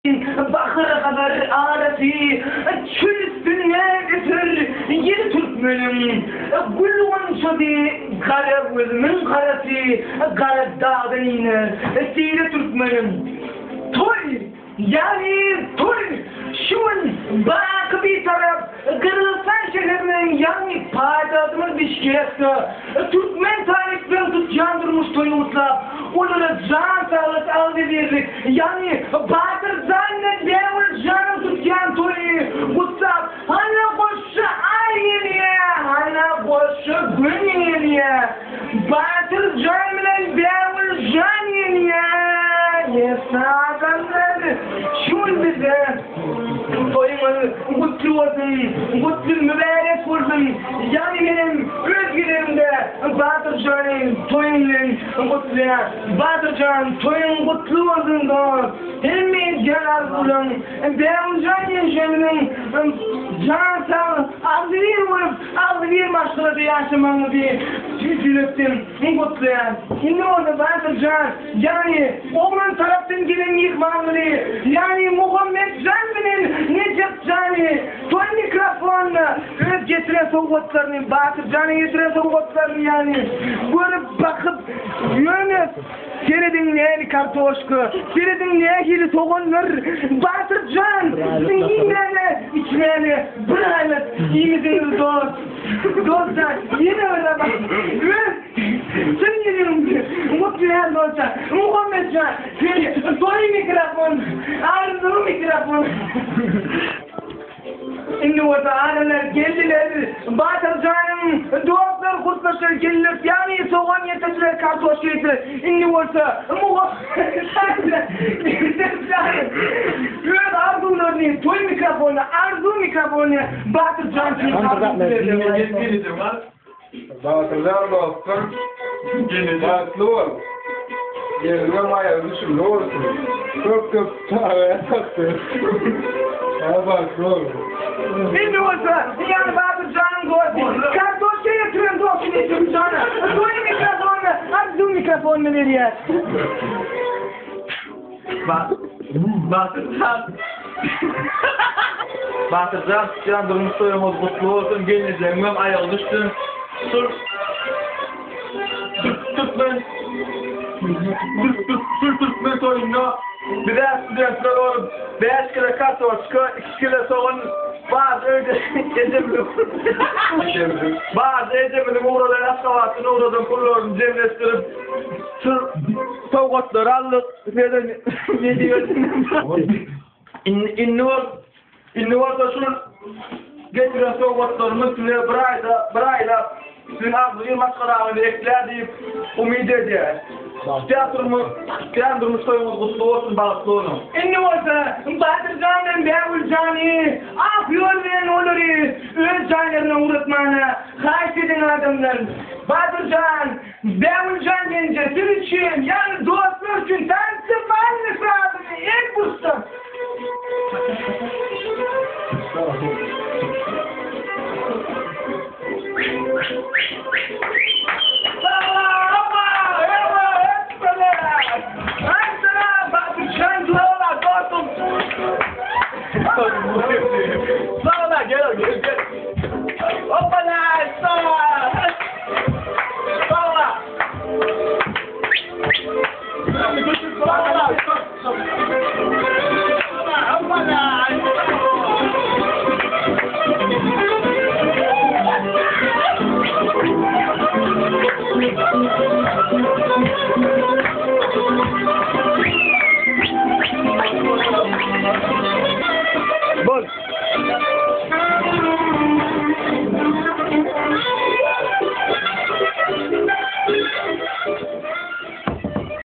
Bahyr Hazar arasy, çöl üstünde öser ýedi türkmeniň gül gonçasy, gara gözümiň garasy, gara dagdan iner seýle türkmeniň. Toý, ýagny toý! Şu gün baky Bitarap Gyrgyzystan şäheriniň, ýagny paýtagtymyz Bişkekde Türkmen talyplaryň tutýan durmuş toýuny gutlap, olara jan saglyk, agzybirlik, ýagny Batyr jan bilen Bägül janyň tutýan toýuny gutlap, hana goşgy Aý gelýä, hana goşgy Gün gelýä, Batyr jan bilen Bägül jan gelýä, ýesa adamlar, şu gün bize toýuňyz gutly bolsun, gutly mübärek bolsun, ýagny menem Öz gezegimde Batyr jany toýuň bilen gutlaýan. Batyr jan toýuň gutly bolsun dost. Hemme edýän arzuwlaň Bägüljan ýeňşemiziň jan sag agzybir bolup agzybir maşgalada ýaşamagyňyzy tüýs ýürekden gutlaýan. Indi bolsa Batyr jan ýagny oglan tarapdan gelen myhmanlary ýagny Muhammet jan bilen Nejep jany toý mikrofonyna Öz getiren sowgatlaryny, Batyr janyň getiren sowgatlaryny ýagny görüp, bakyp, ýöne serediň näli kartoşka, serediň nähili soganlar, Batyr jan, siziň iýmäne, içmäne bir aýlyk iýmitiňiz dost. Dost jan, ýene bir sapar öz çyn ýüregimden gutlaýan dost jan. Muhammet jan, seni toý mikrofon, arzuw mikrofon. Indi bolsa adamlar geldiler. Batyr janyň dostlary gurtlaşlar geldiler. Ýagny sogan getirdiler, kartoşka getirdiler. Indi bolsa öz arzuwlaryny toý mikrofonyna, arzuw mikrofonyna Batyr jan üçin arzuw berdiler. Batyrjan dostum, bagtly bol. Gelniňem aýagy düşümli bolsun. Köp köp çaga ýatasyn. Hä bagtly bol. Indi bolsa, ýaňy Batyrjanyň dosty, kartoşka getiren dosty Nesimjana toý mikrofonyny, arzuw mikrofonyny berýär. Batyrjan Batyrjan tutýan durmuş toýuňyz gutly bolsun gelnejeňem aýagy düşsün şul türkmen şul türkmen toýunda bizä studentler bolup 5 kilo kartoşka 2 kilo sogan bar öýde ejemiziň bar ejemiziň ugradan Aşgabatdan ugradan pullaryny jemleşdirip Şu sowgatlary aldyk. Sizeden ne diýersiňiz? Indi indi bol indi bolsa şu getiren sowgatlarymyz size bir aýda bir aýlap siziň agzybir maşgalaňyzy eklär diýip umyt edýäris. Tutýan durmuş tutýan durmuş toýuňyz gutly bolsun, bagtly boluň. Indi bolsa Batyr jan bilen Bägül jany ak ýol bilen olary öz jaýlaryna ugratmana haýyş ediň adamlar. Batyr jan Bägüljan genje siz üçin, ýagny dostlar üçin tansymalny sazyny el burçdan. Sag ol, gel, gel, gel.